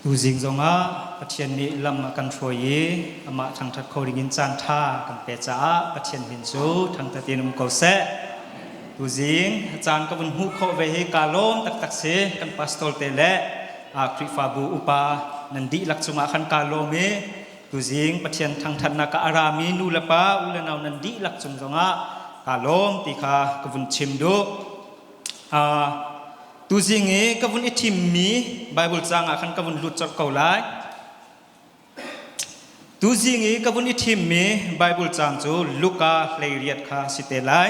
Tuzing zongah Pathian nih lam a kan hruai i amah thangṭhat kho dingin caan ṭha kan pek caah Pathian min cu thangṭhat in um ko seh. Tuzing caan ka vun hmuh khawh ve hi kaa lawm taktak si. Kan pastor te le Khrihfabu upa nan dihlak cungah khan kaa lawm i tuzing Pathian thangṭhatnak ah a rami nu le pa u le nau nan dihlak cung zongah kaa lawm ti kha ka vun chim duh. Tuzing i ka vun i thimmi Baibal caang ah khan ka vun lut colh ko lai. Tuzing i ka vun i thimmi Baibal caang cu Luka 18 kha si te lai.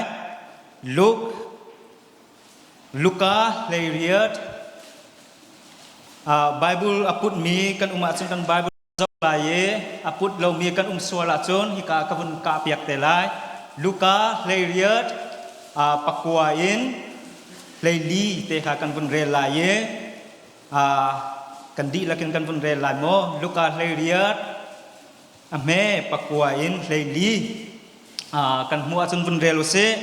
Luke Luka 18 Bible a putmi kan um ahcun kan Bible zoh lai i a put lomi kan um sual ahcun hika ka vun kahpiak te lai. Luka 18 pakua in 14 te kha kan vun rel lai i kan dihlak in kan vun rel lai maw? Luka 18 a hme pakua in 14 kan hmuh ahcun vun rel u sih.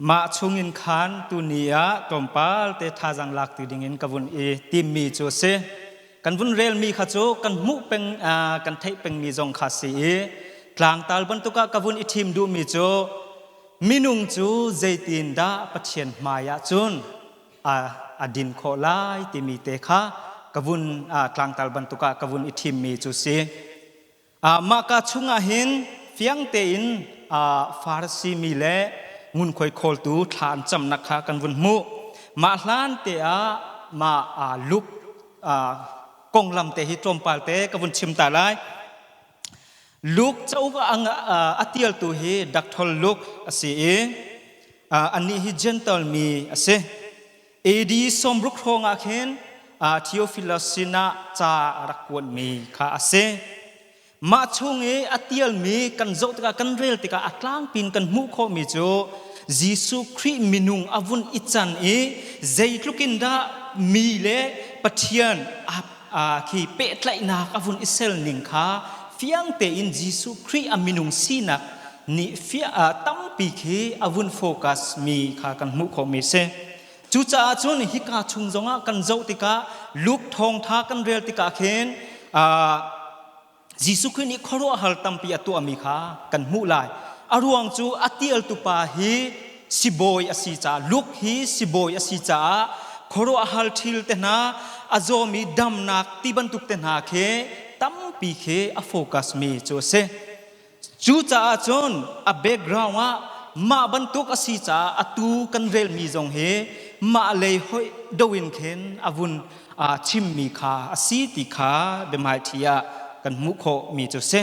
Mah chungin khan tuni ah tlawmpal te thazaang lak ti dingin ka vun i timmi cu a si. Kan vun relmi kha cu kan hmuh peng kan theih pengmi zong kha si i tlangtal bantuk ah ka vun i thim duhmi cu minung cu zeitindah Pathian hmai ah cun a din khawh lai timi te kha ka vun tlangtal bantuk ah ka vun i thimmi cu si. Mah ka chungah hin fiang tein Farasi mi le ngunkhuai khawltu thla an camnak kha kan vun hmuh. Mah hlan te ah mah Luke konglam te hi tlawmpal te ka vun chim ta lai. Luke cauk a tialtu hi Dr. Luke a si i anih hi Gentile mi a si. AD 60 hrawng ah khin Theophilus sinah ca a rak kuatmi kha a si. Mah chung i a tialmi kan zoh tikah kan rel tikah a tlangpi in kan hmuh khawhmi cu Jesuh Khrih minung a vun i can i zeitluk in dah mi le Pathian khi pehtlaihnak a vun i sel ning kha fiang tein Jesuh Khrih a minung sinak nih tampi khi a vun focus mi kha kan hmuh khawhmi si. Cucaah cun hika chung zongah kan zoh tikah Luke thawngtha kan rel tikah khin Jesuh Khrih nih khuaruahhar tampi a tuahmi kha kan hmuh lai. A ruang cu a tialtu pa hi sibawi a si caah Luke hi sibawi a si caah khuaruahhar thil te hna a zawmi damnak ti bantuk te hna khi tampi khi a focus mi cu a si. Cucaah cun a background ah mah bantuk a si caah atu kan relmi zong hi mah lei hoih do in khin a vun chimmi kha a si ti kha biahmaiṭhi ah kan hmuh khawhmi cu si.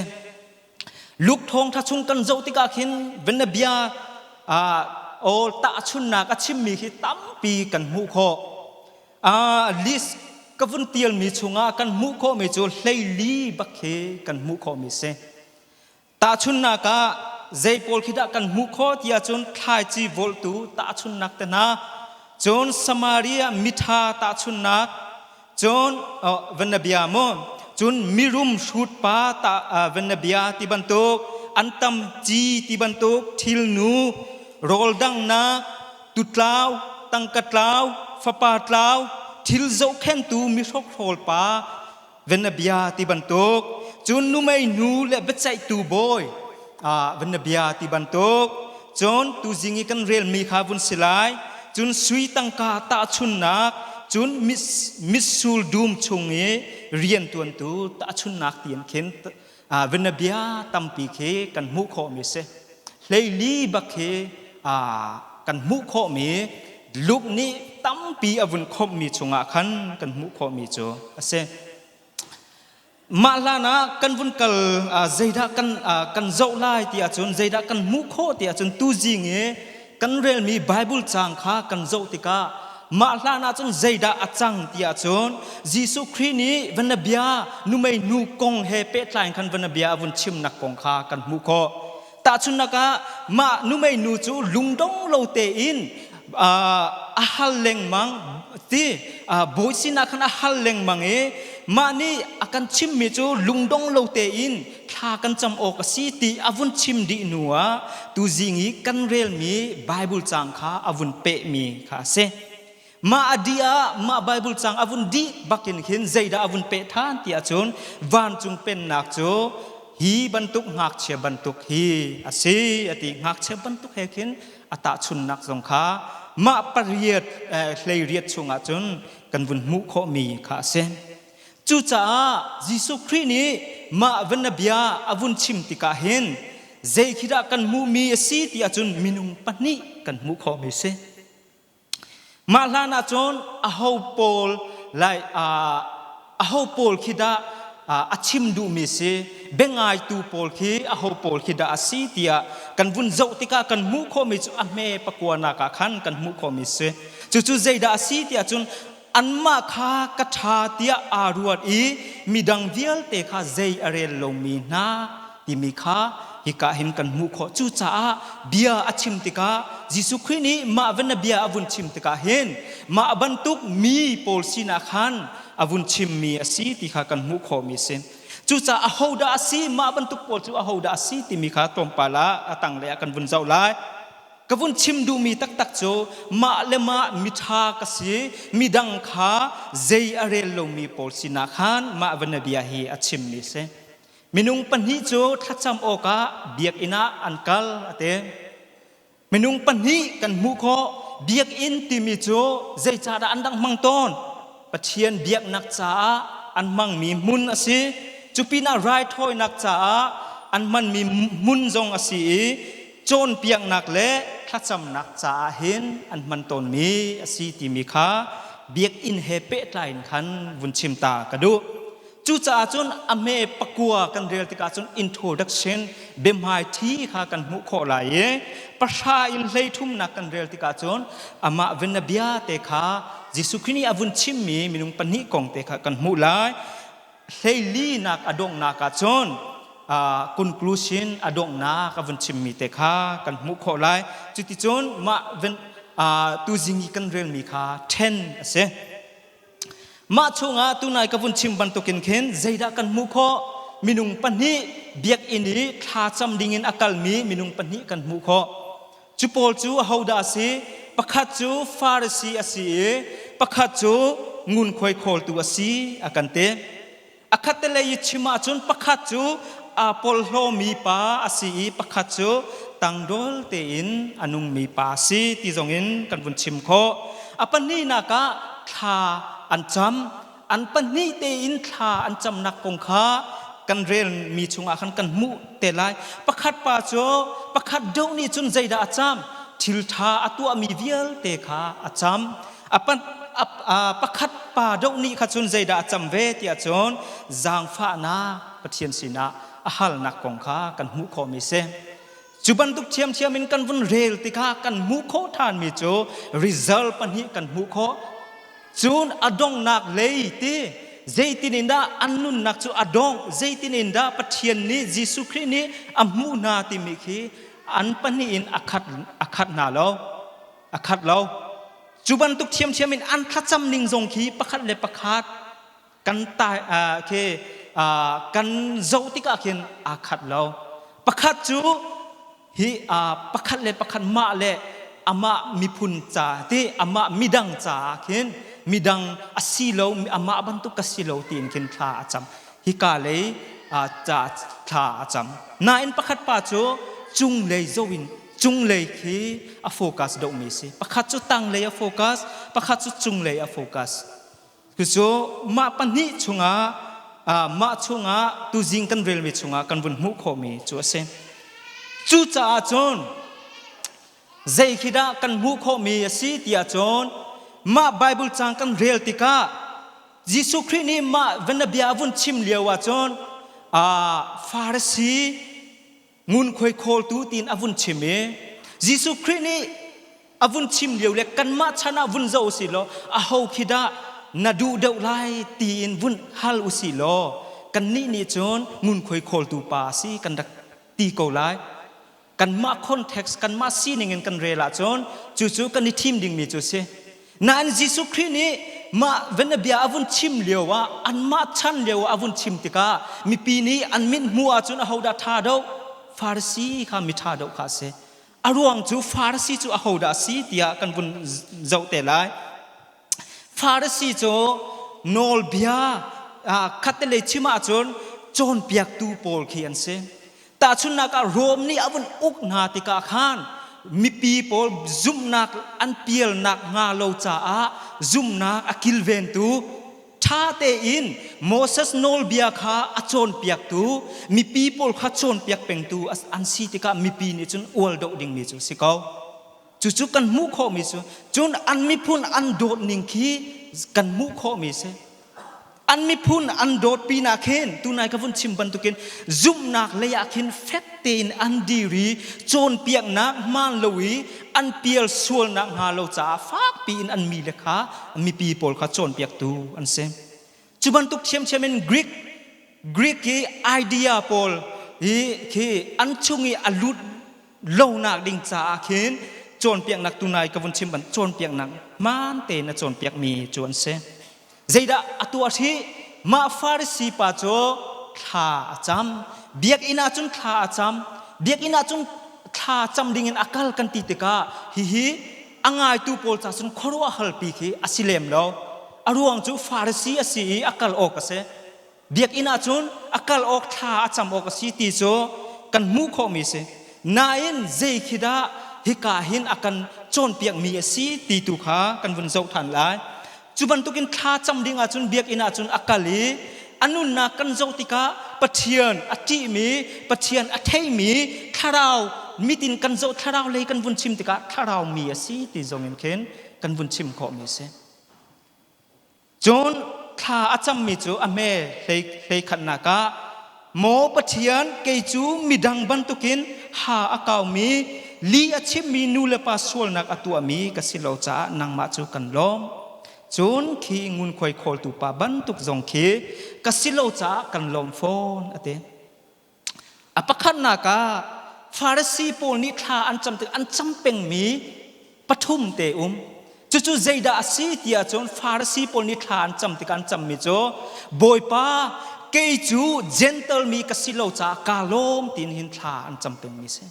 Luke thawngṭha chung kan zoh tikah khin venabia aw tahchunnak a chimmi khi tampi kan hmuh khawh. List ka vun tialmi chungah kan hmuh khawhmi cu 14 bak khi kan hmuh khawhmi si. Tahchunhnak ah zei pawl khi dah kan hmuh khawh ti ahcun thlaici volhtu tahchunhnak te hna, cun Samaria miṭha tahchunhnak, cun vanabia maw, cun mirum hrutpa ta vanabia ti bantuk, antam ci ti bantuk, thilnu, rawl danghnak, tutlau, tangka tlau, fapa tlau, thil zohkhenhtu mihrokhrawl pa vanabia ti bantuk, cun numei nu le biaceihtu bawi vanabia ti bantuk, cun tuzing i kan relmi kha vun si lai, cun sui tangka tahchunnak, cun mitsur dum chung i riantuantu tahchunnak tiin khin vanabia tampi khi kan hmuh khawhmi si. Hleili bak khi kan hmuh khawhmi Luke nih tampi a vun khomhmi chungah khan kan hmuh khawhmi cu a si. Mah hlan ah kan vun kal zeidah kan kan zoh lai ti ahcun zeidah kan hmuh khawh ti ahcun tuzing i kan relmi Bible caang kha kan zoh tikah mah hlan ahcun zeidah a cang ti ahcun Jesuh Khrih nih vanabia numei nu kong he pehtlai in khan vanabia a vun chimnak kong kha kan hmuh khawh. Tahchunhnak ah mah numei nu cu lungdong lo tein a hal lengmang ti bawi sinah khan a hal lengmang i mah nih a kan chimmi cu lungdong lo tein thla kan cam awk a si ti a vun chim dih hnu ah tuzing i kan relmi Bible caang kha a vun pehmi kha a si. Mah a dih ah mah Bible caang a vun dih bakin khin zeidah a vun peh ṭhan ti ahcun vancung pennak cu hi bantuk ngakchia bantuk hi a si a ti. Ngakchia bantuk he khin a tahchunnak zong kha mah pariat hleiriat chungah cun kan vun hmuh khawhmi kha a si. Cucaah Jesuh Khrih nih mah vanabia a vun chim tikah hin zei khi dah kan hmuhmi a si ti ahcun minung pahnih kan hmuh khawhmi a si. Mah hlan ah cun aho pawl lai aho pawl khi dah a chim duhmi si, biangaitu pawl khi aho pawl khi dah a si tiah kan vun zoh tikah kan hmuh khawhmi cu a hme pakuanak ah khan kan hmuh khawhmi si. Cucu zeidah a si tiah cun anmah kha ka ṭha tiah aa ruat i midang vialte kha zei a rel lomi hna timi kha hika hin kan hmuh khawh. Cucaah bia a chim tikah Jesuh Khrih nih mah van bia a vun chim tikah hin mah bantuk mi pawl sinah khan a vun chimmi a si ti kha kan hmuh khawhmi a si. Cucaah ahodah a si mah bantuk pawl cu ahodah a si timi kha tlawmpal ah a tanglei ah kan vun zoh lai. Ka vun chim duhmi taktak cu mah le mah miṭha ka si, midang kha zei a rel lomi pawl sinah khan mah vanabia hi a chimmi a si. Minung pahnih cu thlacam awkah biakinn ah an kal a ti. Minung pahnih kan hmuh khawh. Biakinn timi cu zeicahdah an rak hmang tawn? Pathian biaknak caah an hmangmi hmun a si. Cu pinah raithawinak caah an hmanmi hmun zong a si i cawnpiaknak le thlacamnak caah hin an hman tawnmi a si timi kha biakinn he pehtlai in khan vun chim ta ka duh. Cucaah cun a hme pakua kan rel tikah cun introduction biahmaiṭhi kha kan hmuh khawh lai i pahra in hleithumnak kan rel tikah cun amah bia te kha Jesuh Khrih nih a vun chimmi minung pahnih kong te kha kan hmuh lai. Hleilinak a donghnak ah cun conclusion a donghnak a vun chimmi te kha kan hmuh khawh lai. Cuticun mah tuzing i kan relmi kha ṭhen a si. Mah chungah tunai ka vun chim bantukin khin zeidah kan hmuh khawh? Minung pahnih biakinn i thlacam dingin a kalmi minung pahnih kan hmuh khawh. Cu pawl cu ahodah a si? Pakhat cu Farasi a si i pakhat cu ngunkhuai khawltu a si a kan ti. A khattelei i chim ahcun pakhat cu aa porhlawmi pa a si i pakhat cu tangdol tein a nungmi pa a si ti zongin kan vun chim khawh. A pahnihnak ah thla an cam. An pahnih tein thla an camnak kong kha kan relmi chungah khan kan hmuh te lai. Pakhat pa cu pakhat deuh nih cun zeidah a cam? Thil ṭha a tuahmi vialte kha a cam. Pakhat pa deuh nih kha cun zeidah a cam ve tiah cun zaangfahnak Pathian sinah a halnak kong kha kan hmuh khawhmi si. Cu bantuk ṭhiamṭhiam in kan vun rel tikah kan hmuh khawh ṭhanmi cu result pahnih kan hmuh khawh. Cun a donghnak lei ti Zeitin in dah an nunnak cu a dongh? Zeitin in dah Pathian nih Jesuh Khrih nih a hmuh hna timi khi an pahnih in a khat a khat hna lo. A khat lo. Cu bantuk ṭhiamṭhiam in an thlacam ning zong khi pakhat le pakhat kan ta khi kan zoh tikah khin aa khat lo. Pakhat cu hi pakhat le pakhat mah le amah miphun ca ti amah midang caah khin midang a si lo amah bantuk ka si lo tiin khin thla a cam. Hika lei ca thla a cam. Nain pakhat pa cu cunglei zoh in cunglei khi a focus deuhmi si. Pakhat cu tanglei a focus, pakhat cu cunglei a focus. Cucu mah pahnih chungah mah chungah tuzing kan relmi chungah kan vun hmuh khawhmi cu a si. Cucaah cun zei khi dah kan hmuh khawhmi a si tiah cun mah Bible cang kan rel tikah Jesuh Khrih nih mah vanabia a vun chim lio ah cun Farasi ngunkhuai khawltu tiin a vun chim i Jesuh Khrih nih a vun chim lio le kanmah chan ah vun zoh usih law aho khi dah na duh deuh lai tiin vun hal usih law kannih nih cun ngunkhuai khawltu pa a si kan rak ti ko lai. Kanmah context kanmah sining in kan rel ahcun cucu kan i thim dingmi cu a si. Nain Jesuh Khrih nih mah vanabia a vun chim lio ah anmah chan lio ah a vun chim tikah mipi nih an mit hmuh ahcun ahodah ṭha deuh? Farasi kha mi ṭha deuh kha a si. A ruang cu Farasi cu ahodah a si tiah kan vun zoh te lai. Farasi cu nawlbia khattelei chim ahcun cawnpiaktu pawl khi an si. Tahchunhnak ah Rom nih a vun uk hna tikah khan mipi pawl zumhnak an pialnak hnga lo caah zumhnak a kilventu ṭha tein Moses nawlbia kha a cawnpiaktu mipi pawl kha cawnpiak pengtu an si tikah mipi nih cun ual doh dingmi cu a si ko. Cucu kan hmuh khawhmi cu cun an miphun an dawt ning khi kan hmuh khawhmi si. An miphun an dawt pinah khin tunai ka vun chim bantukin zumhnak lei ah khin fek tein an dir i cawnpiaknak hmaan lo i an pial sualnak hnga lo caah fakpi in an mi le kha mipi pawl kha cawnpiaktu an si. Cu bantuk ṭhiamṭhiam in Greek Greek i idea pawl hi khi an chung i a lut lonak ding caah khin cawnpiaknak tunai ka vun chim ban cawnpiaknak hmaan tein a cawnpiakmi cu an si. Zeidah a tuah hrih? Mah Farasi pa cu thla a cam. Biakinn ah cun thla a cam. Biakinn ah cun thla cam dingin a kal kan ti tikah hihi a ngaitu pawl ca cun khuaruahhalpi khi a si lem lo. A ruang cu Farasi a si i a kal awk a si. Biakinn ah cun a kal awk thla a cam awk a si ti cu kan hmuh khawhmi a si. Nain zei khi dah hika hin a kan cawnpiakmi a si ti tu kha kan vun zoh ṭhan lai. Cu bantukin thla cam ding ahcun biakinn ahcun a kal i a nunnak kan zoh tikah Pathian a ṭihmi, Pathian a theimi thlarau mit in kan zoh thlarau lei kan vun chim tikah thlarau mi a si ti zong in khin kan vun chim khawhmi a si. Cun thla a cammi cu a hme hlei khatnak ah Maw Pathian kei cu midang bantukin ha a kaumi li a chimmi nu le pa sualnak a tuahmi ka si lo caah nangmah cu kan lawm. Cun khi ngunkhuai khawltu pa bantuk zong khi ka si lo caah kan lawm fawn a ti. A pakhatnak ah Farasi pawl nih thla an cam tik an cam pengmi pathum te um. Cucu zeidah a si ti ahcun Farasi pawl nih thla an cam tikah an cammi cu Bawipa kei cu Gentle mi ka si lo caah kaa lawm tiin hin thla an cam pengmi si.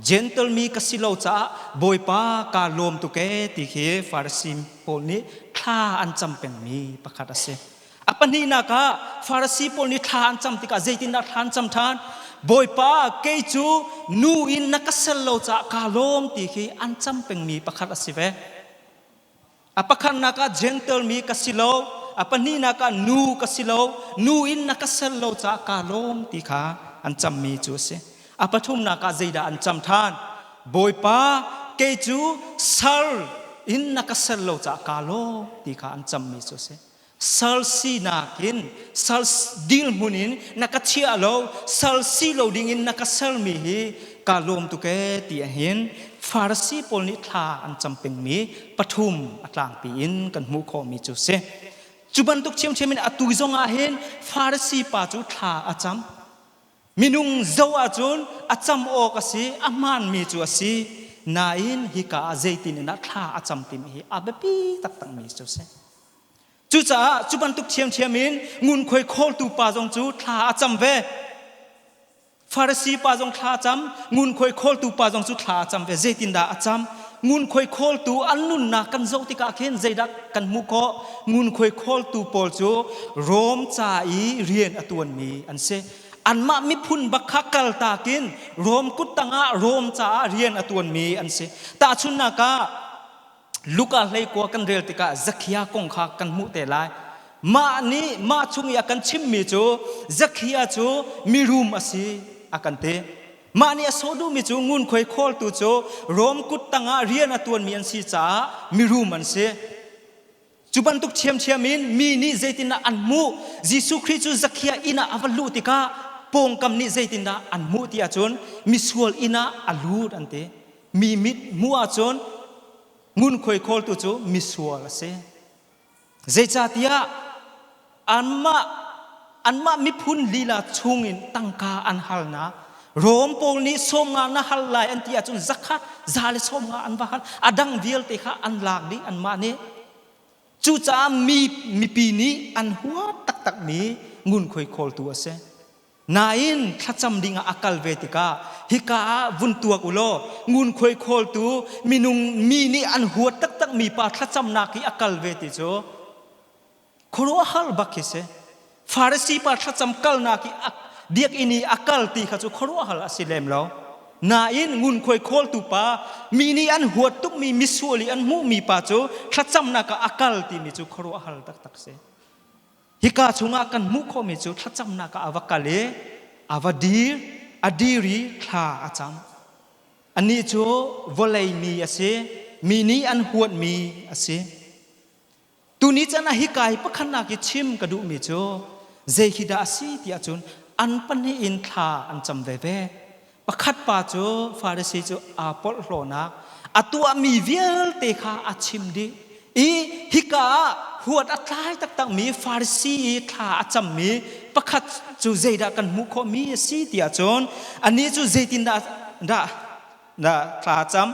Gentle mi ka si lo caah Bawipa kaa lawm tuk ee ti khi Farasi pawl nih thla an cam pengmi pakhat a si. A pahnihnak ah Farasi pawl nih thla an cam tikah zeitindah thla an cam ṭhan? Bawipa kei cu nu in na ka sel lo caah kaa lawm ti khi an cam pengmi pakhat a si ve. A pakhatnak ah Gentle mi ka si lo, a pahnihnak ah nu ka si lo, nu in na ka sel lo caah kaa lawm ti kha an cammi cu a si. A pathumnak ah zeidah an cam ṭhan? Bawipa kei cu sal in na ka sel lo caah kaa lawm ti kha an cammi cu a si. Sal sinak in sal dirhmun in na ka chiah lo sal si lo ding in na ka sermi hi ka lawm tuk ee ti hin Farasi pawl nih thla an cam pengmi pathum a tlangpi in kan hmuh khawhmi cu si. Cu bantuk ṭhiamṭhiam in atu zong ah hin Farasi pa cu thla a cam. Minung zoh ahcun a cam awk a si, a hmaanmi cu a si. Nain hika ah zeitin in dah thla a cam timi hi a biapi taktakmi cu a si. Cucaah cu bantuk ṭhiamṭhiam in ngunkhuai khawltu pa zong cu thla a cam ve. Farasi pa zong thla a cam, ngunkhuai khawltu pa zong cu thla a cam ve. Zeitindah a cam? Ngunkhuai khawltu an nunnak kan zoh tikah khin zeidah kan hmuh khawh? Ngunkhuai khawltu pawl cu Rom ca i rian a tuanmi an si. Anmah miphun bak kha kaltak in Rom kut tangah Rom caah rian a tuanmi an si. Tahchunhnak ah Luka hleikua kan rel tikah Zakhia kong kha kan hmuh te lai. Mah nih mah chung i a kan chimmi cu Zakhia cu mirum a si a kan ti. Mah nih a sawh duhmi cu ngunkhuai khawltu cu Rom kut tangah rian a tuanmi an si caah mirum an si. Cu bantuk ṭhiamṭhiam in mi nih zeitindah an hmuh? Jesuh Khrih cu Zakhia inn ah a va luh tikah pawngkam nih zeitindah an hmuh ti ahcun misual inn ah a lut an ti. Mi mit hmuh ahcun ngunkhuai khawltu cu misual a si. Zeicahtiah anmah anmah miphun lila chungin tangka an halnak Rom pawl nih 50 na hal lai an ti ahcun zakhat 150 an va hal. A dang vialte kha an lak dih anmah nih. Cucaah mi mipi nih an huat taktakmi ngunkhuai khawltu a si. Nain thlacam dingah a kal ve tikah hika ah vun tuak u law ngunkhuai khawltu minung mi nih an huat taktakmi pa thlacamnak hi a kal ve ti cu khuaruahhar bak khi si. Farasi pa thlacam kalnak i biakinn i a kal ti kha cu khuaruahhar a si lem lo. Nain ngunkhuai khawltu pa mi nih an huat tukmi misual i an hmuhmi pa cu thlacamnak ah a kal timi cu khuaruahhar taktak si. Hika chungah kan hmuh khawhmi cu thlacamnak ah a va kal i a va dir, a dir i thla a cam. Anih cu vawlei mi a si, mi nih an huatmi a si. Tuni can ah hika hi pakhatnak i chim ka duhmi cu zei khi dah a si ti ahcun an pahnih in thla an cam veve. Pakhat pa cu Farasi cu aa porhlawnak a tuahmi vialte kha a chim dih i hika ah huat a tlai taktakmi Farasi i thla a cammi pakhat cu zeidah kan hmuh khawhmi a si ti ahcun anih cu zeitindah dah dah thla a cam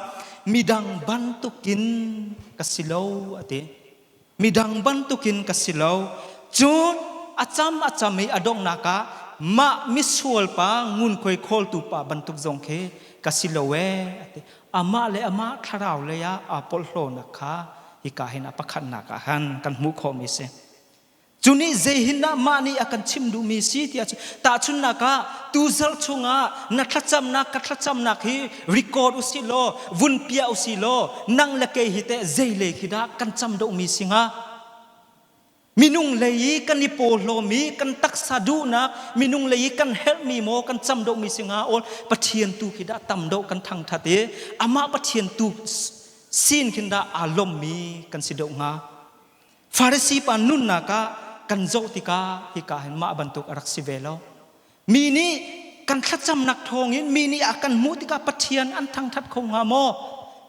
midang bantukin ka si lo a ti. Midang bantukin ka si lo. Cun a cam a cam i a donghnak ah mah misual pa ngunkhuai khawltu pa bantuk zong khi ka si lo ee a ti. Amah le amah thlarau lei ah aa porhlawnak kha hika hin a pakhatnak ah khan kan hmuh khawhmi si. Cu nih zeihin dah mah nih a kan chim duhmi si tiah cu tahchunhnak ah tuzarh chungah na thlacamnak ka thlacamnak hi record usih law vun piah usih law nang le kei hi teh zei lei khi dah kan cam deuhmi si hnga? Minung lei i kan i pawhlawmi kan taksa duhnak minung lei i kan herhmi maw kan cam deuhmi si hnga awl Pathian tu khi dah tam deuh kan thangthat i amah Pathian tu sin khin dah aa lawmmi kan si deuh hnga? Farasi pa nunnak ah kan zoh tikah hika hin mah bantuk a rak si ve lo. Mi nih kan thlacamnak thawngin mi nih a kan hmuh tikah Pathian an thangthat kho hnga maw?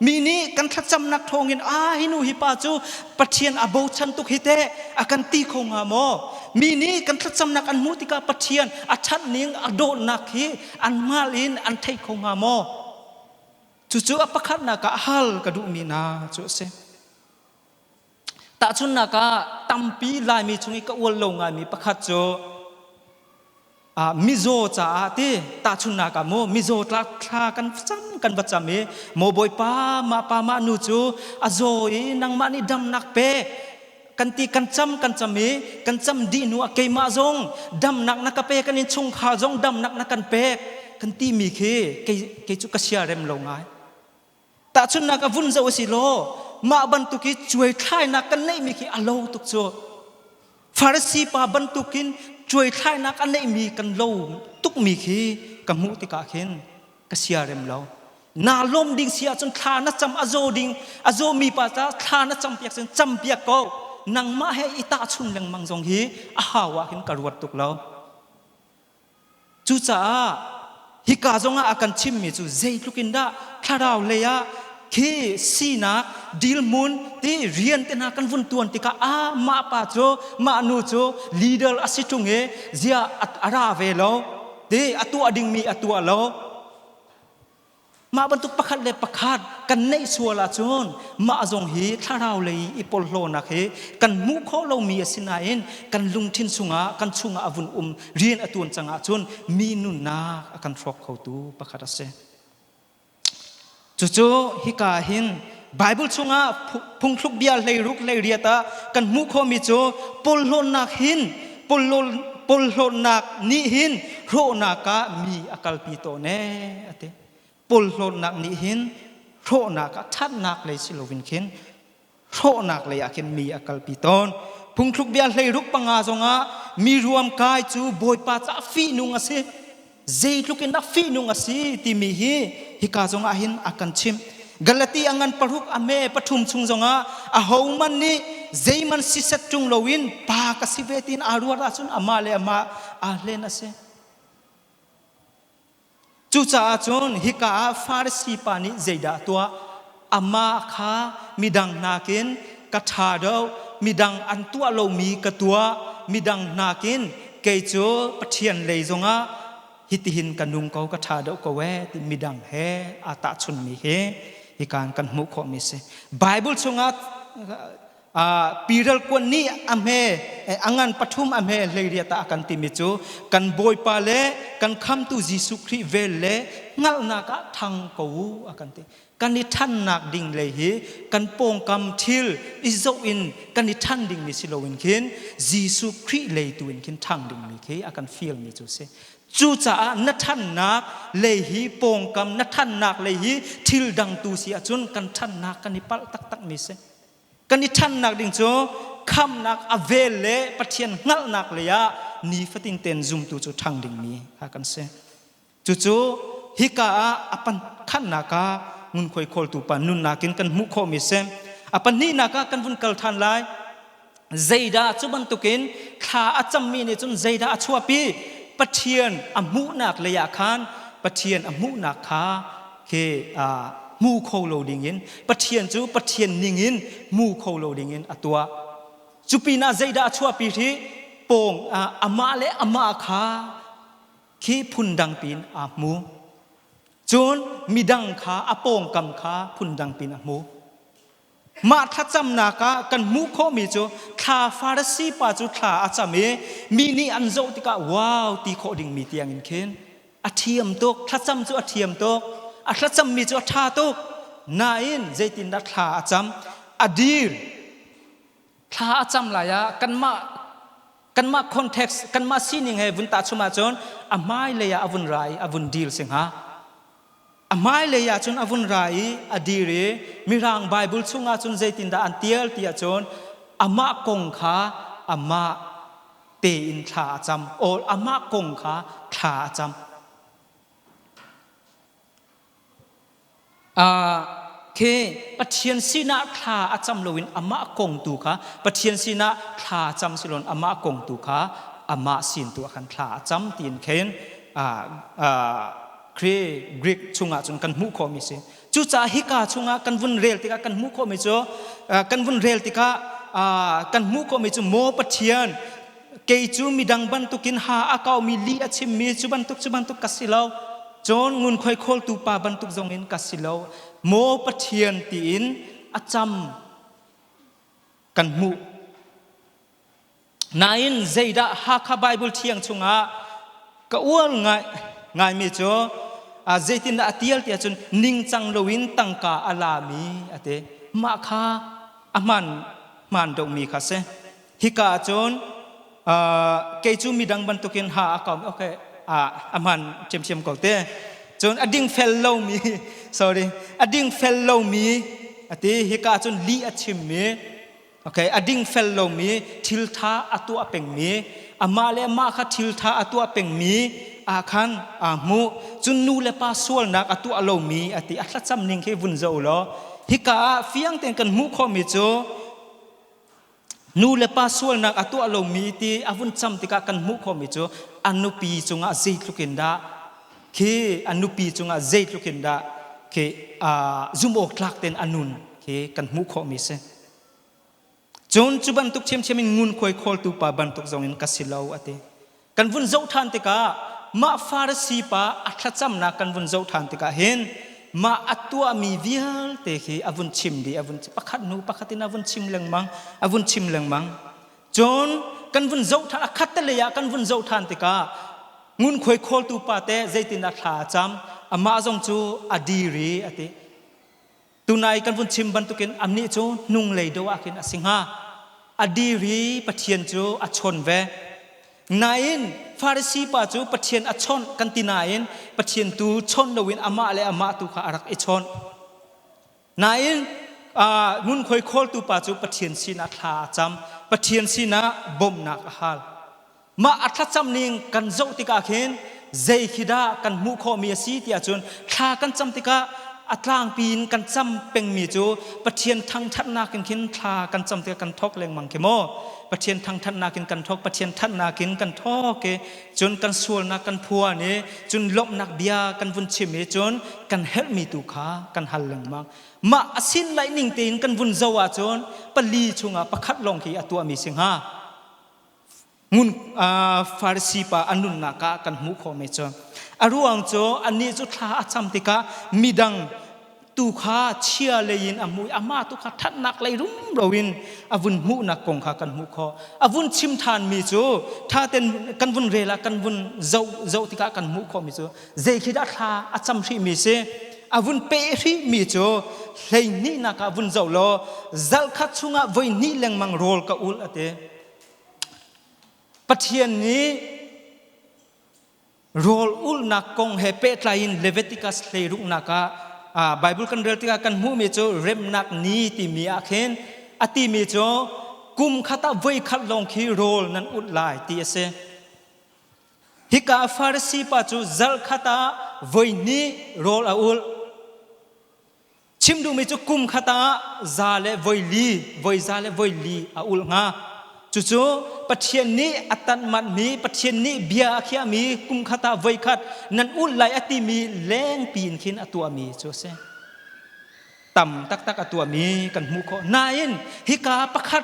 Mi nih kan thlacamnak thawngin ah hi nu hi pa cu Pathian a bochan tuk hi teh a kan ti kho hnga maw? Mi nih kan thlacamnak an hmuh tikah Pathian a ṭhat ning a dawtnak hi an hngal in an thei kho hnga maw? Cucu a pakhatnak ah hal ka duhmi hna cu a si. Tahchunhnak ah tampi Laimi chung i ka ual lo ngaimi pakhat cu mizaw caah ti tahchunhnak ah maw mizaw tla thla kan cam kan va cam i maw Bawipa mah pa mah nu cu a zaw i nangmah nih damnak pe kan ti kan cam kan cam i kan cam dih hnu ah keimah zong damnak na ka pe kan innchungkhar zong damnak na kan pek kan timi khi kei kei cu ka siarem lo ngai. Tahchunhnak ah vun zoh a si law mah bantuk i cuaithlainak kan neihmi khi a lo tuk cu. Farasi pa bantukin cuaithlainak a neihmi kan lo tukmi khi ka hmuh tikah khin ka siarem lo. Naa lawm ding si ahcun thla na cam a zaw ding a zawmi pa ca thla na cam piak cun cam piak ko. Nangmah he i tahchun lengmang zong hi a hau ah khin ka ruat tuk lo. Cucaah hika zongah a kan chimmi cu zeitluk in dah thlarau lei ah Khi sinak dilmun ti rian te hna kan vun tuan tikah a mah pa cu mah nu cu leader a si ṭung i zia a ra ve lo ti a tuah dingmi a tuah lo. Mah bantuk pakhat le pakhat kan neih sual ahcun mah zong hi thlarau lei i porhlawnak hi kan hmuh khawh lomi a si nain kan lungthin chungah kan chungah a vun um rian a tuan cang ahcun mi nunnak a kan hrawk khotu pakhat a si. Cucu hika hin Bible chungah phungthluk bia 16 18 ah kan hmuh khawhmi cu porhlawtnak hin porhlawtnak nih hin hrawhnak ah mi a kalpi tawn ee a ti. Porhlawtnak nih hin hrawhnak ah ṭhatnak lei si loin khin hrawhnak lei ah khin mi a kalpi tawn. Phungthluk bia 16 panga zongah mi ruamkai cu Bawipa caah fihnung a si. Zeitluk in dah fihnung a si timi hi hika zongah hin a kan chimh. Galati a ngan paruk a me pathum chung zongah ahoman nih zeiman siset ṭung loin pa ka si ve tiin aa ruat ahcun amah le amah aa hlen a si. Cucaah cun hika ah Farasi pa nih zeidah a tuah? Amah kha midang nakin ka ṭha deuh, midang an tuah lomi ka tuah, midang nakin kei cu Pathian lei zongah hitihin ka nung ko, ka ṭha deuh ko ee ti midang he aa tahchunmi hi hika in kan hmuh khawhmi a si. Bible chungah piral kuan nih a hme a ngan pathum a hme 18 ah a kan timi cu kan Bawipa le kan khamtu Jesuh Khrih vel le hngalhnak ah thang ko u a kan ti. Kan i ṭhannak ding lei hi kan pawngkam thil i zoh in kan i ṭhan dingmi si loin khin Jesuh Khrih lei tu in khin ṭhang dingmi khi a kan fialmi cu a si. Cucaah na ṭhannak lei hi pawngkam na ṭhannak lei hi thil dang tu si ahcun kan ṭhannak kan i palh taktakmi si. Kan i ṭhannak ding cu khamnak a vel le Pathian hngalhnak lei ah nifatin ten zumtu cu ṭhang dingmi kha kan si. Cucu hika ah a khannak ah ngunkhuai khawltu pa nunnak in kan hmuh khawhmi si. A pahnihnak ah kan vun kal ṭhan lai. Zeidah cu bantukin thla a cammi nih cun zeidah a chuahpi? Pathian a hmuhnak lei ah khan Pathian a hmuhnak kha khi hmu kho lo dingin Pathian cu Pathian ningin hmu kho lo dingin a tuah. Cu pinah zeidah a chuahpi hi? Pawng amah le amah kha khi phundang piin aa hmu. Cun midang kha a pawngkam kha phundang piin a hmu. Mah thlacamnak ah kan hmuh khawhmi cu thla Farasi pa cu thla a cam i mi nih an zoh tikah wow ti khawh dingmi tiangin khin a thiam tuk thlacam cu a thiam tuk a thlacammi cu a ṭha tuk nain zeitindah thla a cam a dir thla a cam lai ah kanmah kanmah context kanmah sining he vun tahchum ahcun a hmailei ah a vun ra i a vun dil si hnga A hmailei ah cun a vun ra i a dir i Mirang Baibal chungah cun zeitindah an tial ti ahcun amah kong kha amah tein thla a cam. Or amah kong kha thla a cam. Khi Pathian sinah thla a cam loin amah kong tu kha Pathian sinah thla cam si loin amah kong tu kha amah sin tu ah khan thla a cam tiin khin Kri Greek chungah cun kan hmuh khawhmi si. Cucaah hika chungah kan vun rel tikah kan hmuh khawhmi cu kan vun rel tikah kan hmuh khawhmi cu maw Pathian kei cu midang bantukin ha a kaumi li a chimmi cu bantuk cu bantuk ka si lo. Cun ngunkhuai khawltu pa bantuk zongin ka si lo. Maw Pathian tiin a cam kan hmuh. Nain zeidah Hakha Bible Thiang chungah ka uar ngai ngaimi cu zeitindah a tial ti ahcun ningcang loin tangka a lami a ti. Mah kha a hmaan hmaan dohmi kha si. Hika ahcun kei cu midang bantukin ha a kaum okay a hmaan ṭhiamṭhiam ko te. Cun a dingfel lomi sorry a dingfel lomi a ti. Hika ahcun lih a chimmi Okay, a dingfel lomi thiltha a tuah pengmi amah le amah kha thiltha a tuah pengmi ah khan aa hmuh. Cun nu le pa sualnak a tuah lomi a ti. A thlacam ning khi vun zoh law hika ah fiang tein kan hmuh khawhmi cu nu le pa sualnak a tuah lomi ti a vun cam tikah kan hmuh khawhmi cu a nupi cungah zeitluk in dah khi a nupi cungah zeitluk in dah. khi zum awk tlak tein a nun khi kan hmuh khawhmi si. Cun cu bantuk ṭhiamṭhiam in ngunkhuai khawltu pa bantuk zongin ka si lo a ti. Kan vun zoh ṭhan tikah mah Farasi pa a thlacamnak kan vun zoh ṭhan tikah hin mah a tuahmi vialte khi a vun chim dih, a vun pakhat hnu pakhat in a vun chim lengmang, a vun chim lengmang. Cun kan vun zoh ṭhan, a khattelei ah kan vun zoh ṭhan tikah ngunkhuai khawltu pa te zeitindah thla a cam, amah zong cu a dir i a ti. Tunai kan vun chim bantukin annih cu hnunglei deuh ah khin a si hnga. A dir i Pathian cu a chawn ve. Nain Farasi pa cu Pathian a chawnh kan ti nain Pathian tu chawnh loin amah le amah tu kha a rak i chawnh. Nain ngunkhuai khawltu pa cu Pathian sinah thla a cam. Pathian sinah bawmhnak a hal. Mah a thlacam ning kan zoh tikah khin zei khi dah kan hmuh khawhmi a si ti ahcun thla kan cam tikah a tlangpi in kan cam pengmi cu Pathian thangṭhatnak in khin thla kan cam tikah kan thawk lengmang khi maw? Pathian thangṭhatnak in kan thawk, Pathian thatnak in kan thawk i cun kan sualnak kan phuan i cun lawmhnak bia kan vun chim i cun kan herhmi tu kha kan hal lengmang. Mah a sin laih ning tein kan vun zoh ahcun pali chungah pakhat lawng khi a tuahmi si hnga. Ngun Farasi pa a nunnak ah kan hmuh khawhmi cu a ruang cu anih cu thla a cam tikah midang tu kha chia lei in a hmuh i amah tu kha thatnak lei rumro in a vun hmuhnak kong kha kan hmuh khawh. A vun chim thanmi cu tha ten kan vun rel ah kan vun zoh zoh tikah kan hmuh khawhmi cu zei khi dah thla a cam hrihmi si a vun peh hrihmi cu hleihnihnak ah vun zoh law zarhkhat chungah voi hnih lengmang rawl ka ul a ti. Pathian nih rawl ulhnak kong he pehtlai in Leviticus hleiruknak ah Bible kan rel tikah kan hmuhmi cu remnak ni timi ah khin a timi cu kum khat ah voi khat lawng khi rawl nan ulh lai ti a si. Hika Farasi pa cu zarh khat ah voi hnih rawl a ulh. Chim duhmi cu kum khat ah za le voi li, voi za le voi li a ulh hnga. Cucu Pathian nih a tanh manhmi, Pathian nih bia a khiahmi kum khat ah voi khat nan ulh lai a timi lengpi in khin a tuahmi cu a si. Tam taktak a tuahmi kan hmuh khawh. Nain hika pakhat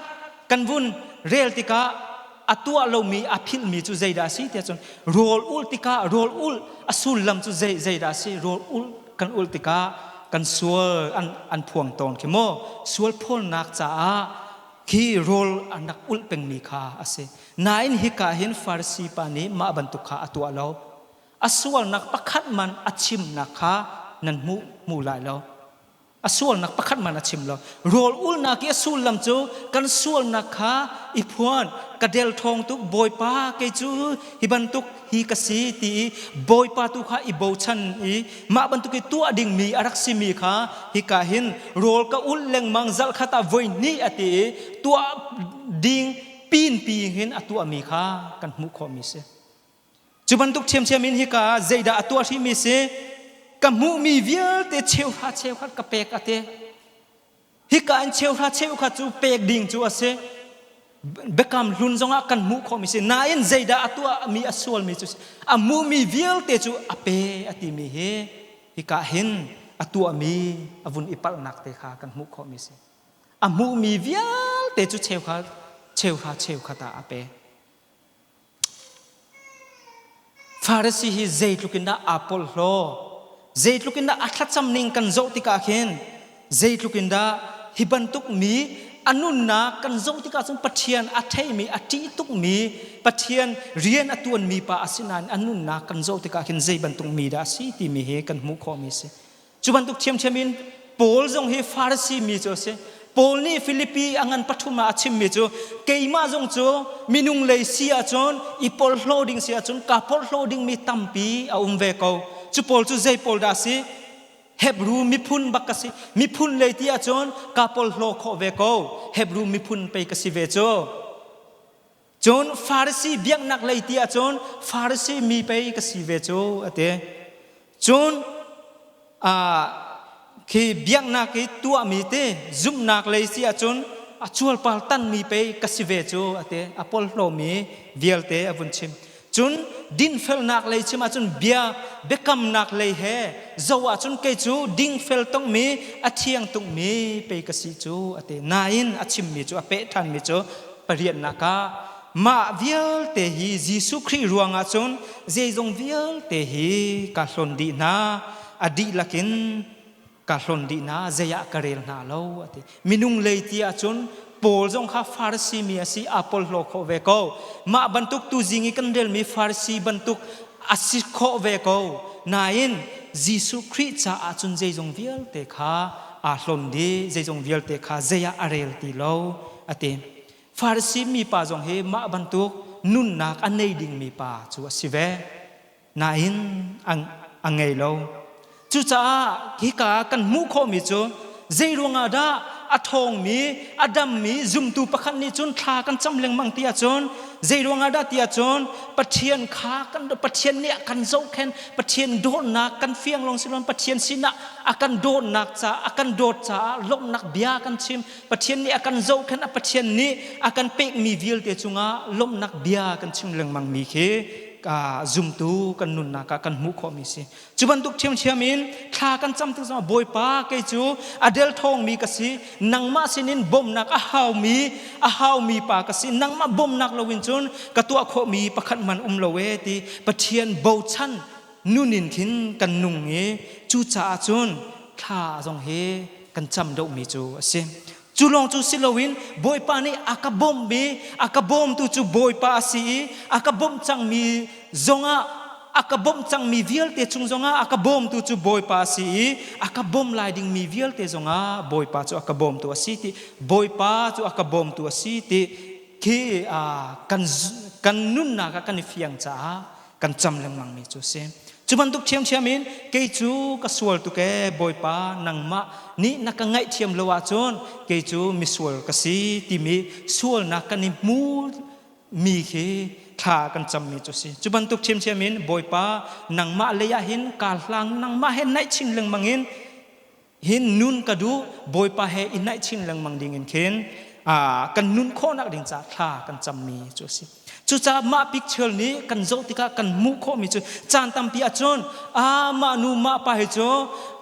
kan vun rel tikah a tuah lomi a philhmi cu zeidah a si tiah cun rawl ulh tikah rawl ulh a sullam cu zei zeidah a si rawl ulh kan ulh tikah kan sual an an phuang tawn khi maw sual phawlnak caah khi rawl an rak ulh pengmi kha a si nain hika hin Farasi pa nih mah bantuk kha a tuah lo a sualnak pakhat man a chimnak kha nan hmuh hmu lai lo A sualnak pakhat man a chim lo. Rawl ulnak i a sullam cu kan sualnak kha i phuan, ka del ṭhawng tuk, Bawipa kei cu hi bantuk hi ka si ti i Bawipa tu kha i bochan i mah bantuk i tuah dingmi a rak simi kha hika hin rawl ka ulh lengmang zarh khat ah voi hnih a ti i tuah ding pinpi hin a tuahmi kha kan hmuh khawhmi si. Cu bantuk ṭhiamṭhiam in hika ah zeidah a tuah hrihmi si? Ka hmuhmi vialte cheuhra cheukhat ka pek a ti. Hika in cheuhra cheukhat cu pek ding cu a si. Biakam hlun zongah kan hmuh khawhmi si. Nain zeidah a tuahmi a sualmi cu a hmuhmi vialte cu a pe a timi hi hika hin a tuahmi a vun i palhnak te kha kan hmuh khawhmi si. A hmuhmi vialte cu cheuhra cheuhra cheukhat ah a pe. Farasi hi zeitluk in dah aa porhlaw, zeitluk in dah a thlacam ning kan zoh tikah khin zeitluk in dah hi bantuk mi a nunnak kan zoh tikah cun Pathian a theimi, a ṭih tukmi, Pathian rian a ṭuanmi pa a si nain a nunnak kan zoh tikah khin zei bantuk mi dah a si timi hi kan hmuh khawhmi a si. Cu bantuk ṭhiamṭhiam in Paul zong hi Farasi mi cu a si. Paul nih Filipi a ngan pathum ah a chimmi cu keimah zong cu minung lei si ahcun i porhlaw ding si ahcun kaa porhlaw dingmi tampi a um ve ko. Cu Paul cu zei Paul dah a si? Hebru miphun bak ka si. Miphun lei ti ahcun kaa porhlaw khawh ve ko. Hebru miphun pei ka si ve cu. Cun Farasi biaknak lei ti ahcun Farasi mi pei ka si ve cu a ti. Cun khi biaknak i tuahmi te zumhnak lei si ahcun a cualpal tanmi pei ka si ve cu a ti. A polhlawmi vialte a vun chim. Cun dinfelnak lei chim ahcun bia biakamnak lei he zo ahcun kei cu dingfel tongmi a thiang tungmi pei ka si cu a ti. Nain a chimmi cu a peh ṭhanmi cu pariatnak ah mah vialte hi Jesuh Khrih ruangah cun zeizong vialte hi ka hlon dih hna a dihlak in ka hlon dih hna zei ah ka rel hna lo a ti. Minung lei ti ahcun Paul zong kha Farasi mi a si aa porhlaw khawh ve ko. Mah bantuk tuzing i kan relmi Farasi bantuk a si khawh ve ko. Nain Jesuh Khrih caah cun zeizong vialte kha aa hlon dih, zeizong vialte kha zei ah a rel ti lo a ti. Farasi mipa zong hi mah bantuk nunnak a nei dingmi pa cu a si ve. Nain a ngei lo. Cucaah hika kan hmuh khawhmi cu zei ruangah dah a ṭhawngmi, a dammi zumtu pakhat nih cun thla kan cam lengmang ti ahcun zei ruangah dah ti ahcun Pathian kha kan Pathian nih a kan zohkhenh, Pathian dawtnak kan fiang lawng si loin Pathian sinah a kan dawtnak caah a kan dawt caah lawmhnak bia kan chim. Pathian nih a kan zohkhenh, a Pathian nih a kan pekmi vialte cungah lawmhnak bia kan chim lengmangmi khi zumtu kan nunnak ah kan hmuh khawhmi si. Cu bantuk ṭhiamṭhiam in thla kan cam tik zongah Bawipa kei cu a delthawngmi ka si, nangmah sinin bawmhnak a haumi a haumi pa ka si, nangmah bawmhnak loin cun ka tuah khawhmi pakhat hmanh um lo e ti Pathian bochan nun in khin kan nung i cucaah cun thla zong hi kan cam deuhmi cu a si. Cu lawng cu si loin Bawipa nih a ka bawmh i a ka bawmtu cu Bawipa a si i a ka bawmh cangmi zongah a ka bawmh cangmi vialte chung zongah a ka bawmtu cu Bawipa a si i a ka bawm lai dingmi vialte zongah Bawipa cu a ka bawmtu a si ti Bawipa cu a ka bawmtu a si ti khi kan kan nunnak ah kan i fiang caah kan cam lengmangmi cu a si. Cu bantuk ṭhiamṭhiam in kei cu ka sual tuk ee Bawipa nangmah nih na ka ngaihthiam lo ahcun kei cu misual ka si timi sualnak kan i hmu mi khi thla kan cammi cu a si. Cu bantuk ṭhiamṭhiam in Bawipa nangmah lei ah hin kaa hlang nangmah he naih chin lengmang in hin nun ka duh Bawipa he i naih chin lengmang ding in khin kan nun khawhnak ding caah thla kan cammi cu a si. Cucaah mah picture nih kan zoh tikah kan hmuh khawhmi cu caan tampi ahcun ah mah nu mah pa hi cu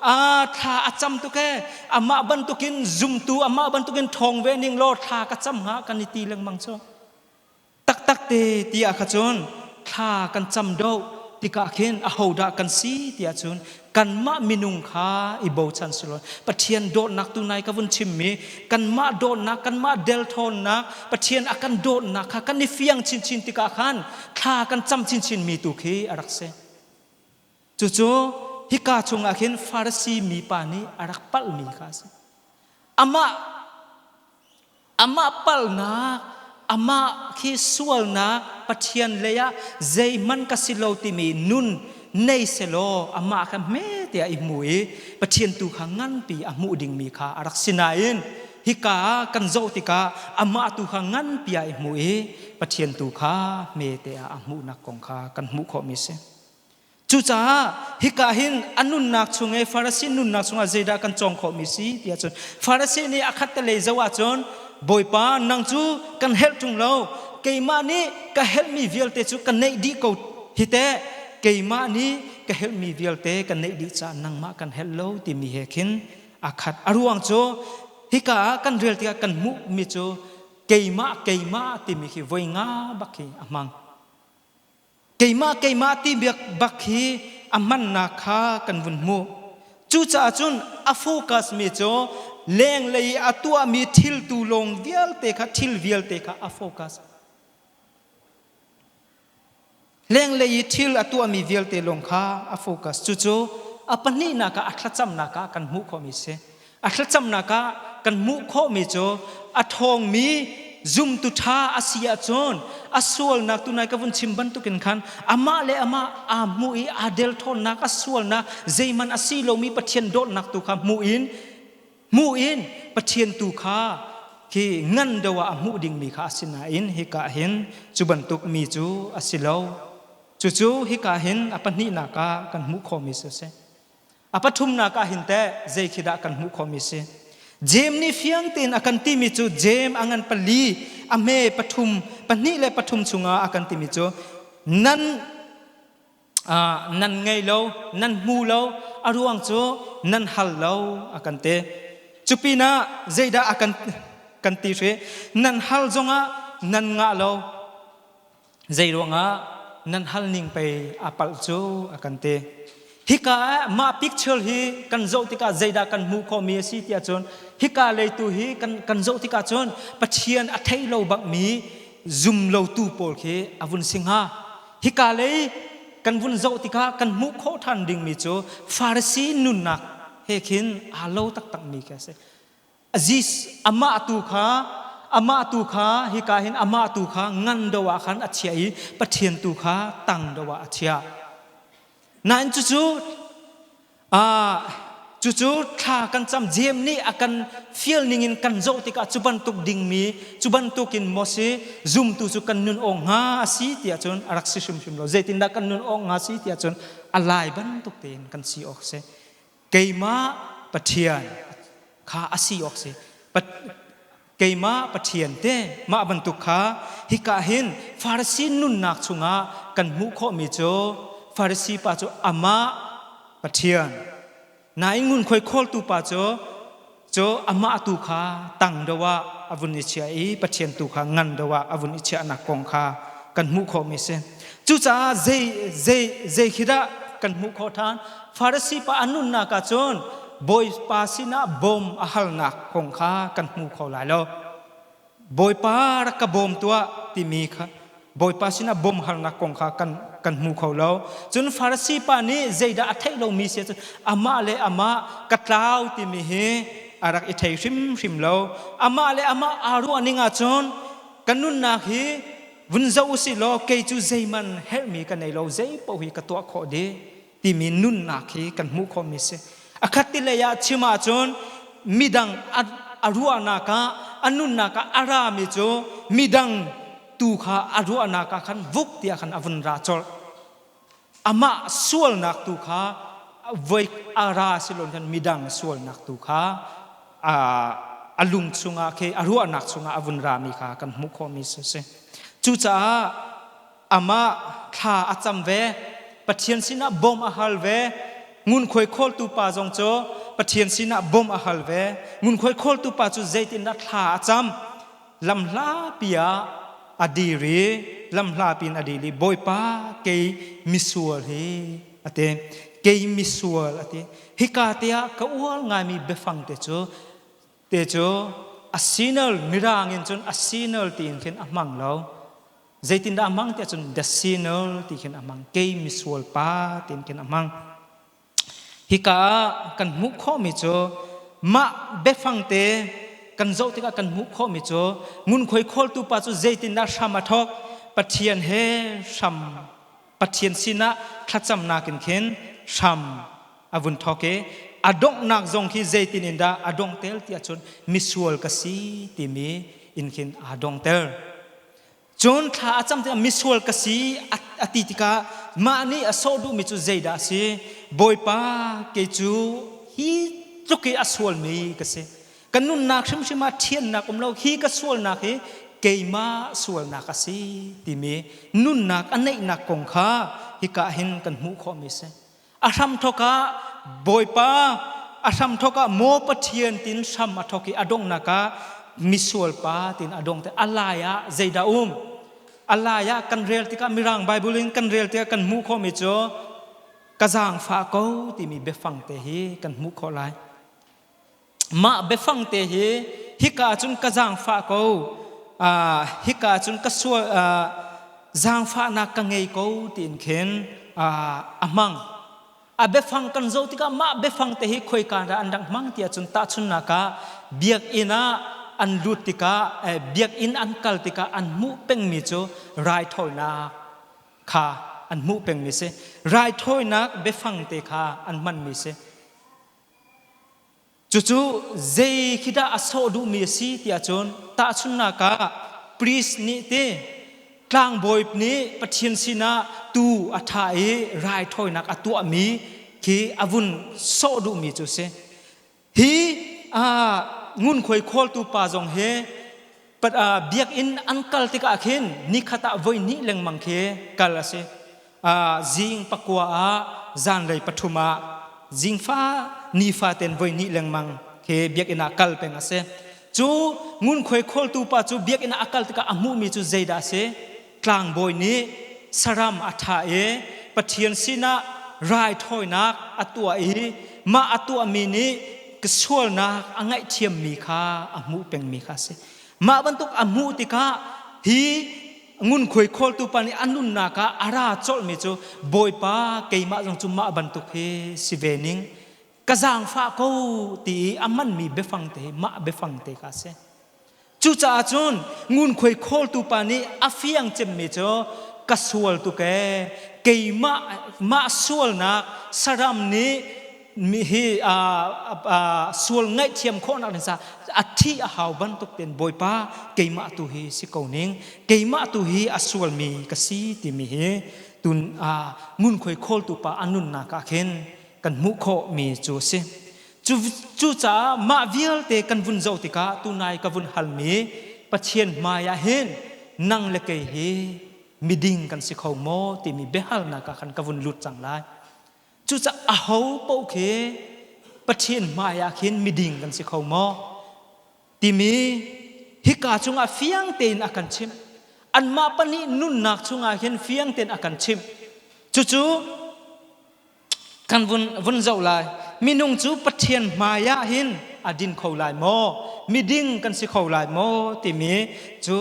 ah thla a cam tuk ee amah bantukin zumtu amah bantukin ṭhawng ve ning law thla ka cam hnga kan i ti lengmang cu. Taktak te ti ah kha cun thla kan cam doh tikah khin ahodah kan si ti ahcun kanmah minung kha i bochan si lo Pathian dawtnak tu nai ka vun chimmi kanmah dawtnak kanmah delthawnnak Pathian a kan dawtnak kha kan i fiang chinchin tikah khan thla kan cam chinchin mi tu khi a rak si. Cucu hika chungah khin Farasi mipa nih a rak palhmi kha a si. Amah Amah palhnak, amah khi sualnak Pathian lei ah zeihmanh ka si lo timi nun nei selaw amah kha hme tiah i hmu i Pathian tu kha nganpi a hmuh dingmi kha a rak si nain hika ah kan zoh tikah amah tu kha nganpi ah i hmu i Pathian tu kha hmete ah a hmuhnak kong kha kan hmuh khawhmi a si. Cucaah hika hin a nunnak chung i Farasi nunnak chungah zeidah kan cawng khawhmi si ti ahcun Farasi nih a khat te lei zoh ahcun Bawipa nang cu kan helh ṭung lo keimah nih ka helhmi vialte cu ka neih dih ko hi teh keimah nih ka helhmi vialte ka neih dih caah nangmah kan helh lo timi he khin a khat a ruang cu hika ah kan rel tikah kan hmuhmi cu keimah keimah timi khi voi nga bak hi a hmang. Keimah keimah ti biak bak hi a hmannak kha kan vun hmuh. Cucaah cun a focus mi cu lenglei i a tuahmi thil tu lawng vialte kha thil vialte kha a focus. Lenglei i thil a tuahmi vialte lawng kha a focus. Cucu a pahnihnak ah a thlacamnak ah kan hmuh khawhmi si. A thlacamnak ah kan hmuh khawhmi cu a ṭhawngmi zumtu ṭha a si ahcun a sualnak tunai ka vun chim bantukin khan amah le amah aa hmuh i aa delthawnnak a sualnak zeihmanh a si lomi Pathian dawtnak tu kha hmuh in hmuh in Pathian tu kha khi ngan do ah a hmuh dingmi kha a si nain hika hin cu bantuk mi cu a si lo. Cucu hika hin a pahnihnak ah kan hmuh khawhmi cu a si. A pathumnak ah hin teh zei khi dah kan hmuh khawhmi si? Jeim nih fiang tein a kan timi cu Jeim a ngan pali a hme pathum pahnih le pathum chungah a kan timi cu. Nan nan ngei lo, nan hmu lo, a ruang cu nan hal lo a kan ti. Cupinah zeidah a kan kan ti hri? Nan hal zongah nan ngah lo. Zei ruangah nan hal ning pei a palh cu a kan ti. Hika ah mah picture hi kan zoh tikah zeidah kan hmuh khawhmi a si tiah cun hika leitu hi kan kan zoh tikah cun Pathian a thei lo bakmi zum lotu pawl khi a vun si hnga. Hika lei kan vun zoh tikah kan hmuh khawh ṭhan dingmi cu Farasi nunnak he khin aa lo taktakmi khi a si. Aziz amah tu kha amah tu kha hika hin amah tu kha ngan do ah khan a chiah i Pathian tu kha tang do ah a chiah. Nain cucu cucu thla kan cam Jeim nih a kan fial ningin kan zoh tikah cu bantuk dingmi cu bantukin Moses zumtu cu kan nun awk hnga a si tiah cun a rak si hrimhrim lo. Zeitindah kan nun awk hnga si tiah cun a lai bantuk tein kan si awk si. Keimah Pathian kha a si awk si. Keimah Pathian te mah bantuk kha hika hin Farasi nunnak chungah kan hmuh khawhmi cu Farasi pa cu amah Pathian nain ngunkhuai khawltu pa cu cu amah tu kha tang do ah a vun i chia i Pathian tu kha ngan do ah a vun i chiahnak kong kha kan hmuh khawhmi si. Cucaah zei zei zei khi dah kan hmuh khawh ṭhan? Farasi pa a nunnak ah cun Bawipa sinah bawm a halnak kong kha kan hmu kho lai lo. Bawipa rak ka bawm tuah timi kha Bawipa sinah bawm halnak kong kha kan kan hmu kho lo. Cun Farasi pa nih zeidah a theih lomi si cun amah le amah ka tlau timi hi a rak i thei hrimhrim lo. Amah le amah aa ruah ning ahcun kan nunnak hi vun zoh usih law kei cu zeiman herhmi ka nei lo zei paoh hi ka tuah khawh dih timi nunnak hi kan hmuh khawhmi si. A khat ti lei ah chim ahcun midang a ruahnak ah a nunnak ah a rami cu midang tu kha a ruahnak ah khan vuk tiah khan a vun ra colh. Amah sualnak tu kha voi a ra si loin khan midang sualnak tu kha a lung chungah khi a ruahnak chungah a vun rami kha kan hmuh khawhmi si. Cucaah amah thla a cam ve Pathian sinah bawm a hal ve ngunkhuai khawltu pa zong cu Pathian sinah bawm a hal ve ngunkhuai khawltu pa cu zeitindah thla a cam lamhlapi ah a dir i lamhlapi in a dir i Bawipa kei misual hi a ti kei misual a ti hika te ah ka uar ngaimi biafang te cu te cu a sinal mirang in cun a sinal tiin khin a hmang lo Zeitindah a hmang tiah cun the sinner ti khin a hmang. Kei misual pa tiin khin a hmang. Hika ah kan hmuh khawhmi cu mah biafang te kan zoh tikah kan hmuh khawhmi cu ngunkhuai khawltu pa cu zeitindah hram a thawk Pathian he hram Pathian sinah thlacamnak in khin hram a vun thawk i a donghnak zong khi zeitin in dah a dongtel tiah cun misual ka si timi in khin aa dongter. Cun thla a cam tikah misual ka si a ti tikah mah nih a sawh duhmi cu zeidah a si? Bawipa kei cu hi tluk i a sualmi ka si. Ka nunnak hrimhrim ah thiannak um lo hi ka sualnak hi keimah sualnak a si timi nunnak a neihnak kong kha hika hin kan hmuh khawhmi a si. A hramthawk ah Bawipa a hramthawk ah maw Pathian tin hram a thawk i a donghnak ah misual pa tin a dong te a lai ah zeidah um a lai ah kan rel tikah mirang Bible in kan rel tikah kan hmuh khawhmi cu ka zaangfah ko timi biafang te hi kan hmuh khawh lai Mah biafang te hi hika cun ka zaangfah ko hika cun ka sual zaangfahnak ka ngei ko tiin khin a hmang. A biafang kan zoh tikah mah biafang te hi khoika dah an rak hmang tiah cun tahchunhnak ah biakinn ah an lut tikah biakinn an kal tikah an hmuh pengmi cu raithawinak kha an hmuh pengmi si. Raithawinak biafang te kha an hmanmi si. Cucu zei khi dah a sawh duhmi a si tiah cun tahchunhnak ah priest nih ti tlangbawi nih Pathian sinah tuu a thah i raithawinak a tuahmi khi a vun sawh duhmi cu a si. Hi ngunkhuai khawltu pa zong hi. Biakinn an kal tikah khin nikhat ah voi hnih lengmang khi kal a si. Zing pakua ah zanlei pathum ah zingfa nifa ten voi hnih lengmang khi biakinn ah kal peng a si. Cu ngunkhuai khawltu pa cu biakinn ah a kal tikah a hmuhmi cu zeidah a si? Tlangbawi nih saram a thah i Pathian sinah raithawinak a tuah i mah a tuahmi nih ka sualnak a ngaihthiammi kha a hmuh pengmi kha a si. Mah bantuk a hmuh tikah hi ngunkhuai khawltu pa nih a nunnak ah a ra colhmi cu Bawipa keimah zong cu mah bantuk hi si ve ning ka zaangfah ko ti i a hmanmi biafang te hi mah biafang te kha a si. Cucaah cun ngunkhuai khawltu pa nih a fiang cemmi cu ka sual tuk ee keimah mah sualnak saram nih mi hi sual ngaihthiam khawhnak ding caah a thih a hau bantuk tein Bawipa keimah tu hi si ko ning keimah tu hi a sualmi ka si timi hi tun ngunkhuai khawltu pa a nunnak ah khin kan hmuh khawhmi cu a si. Cucaah mah vialte kan vun zoh tikah tunai ka vun halmi Pathian hmai ah hin nang le kei hi miding kan si kho maw timi biahalnak ah khan ka vun lut cang lai. Cucaah aho paoh khi Pathian hmai ah khin miding kan si kho maw timi hika cungah fiang tein a kan chimh. Anmah pahnih nunnak chungah hin fiang tein a kan chimh. Cucu kan vun vun zoh lai minung cu Pathian hmai ah hin a din kho lai maw miding kan si kho lai maw timi cu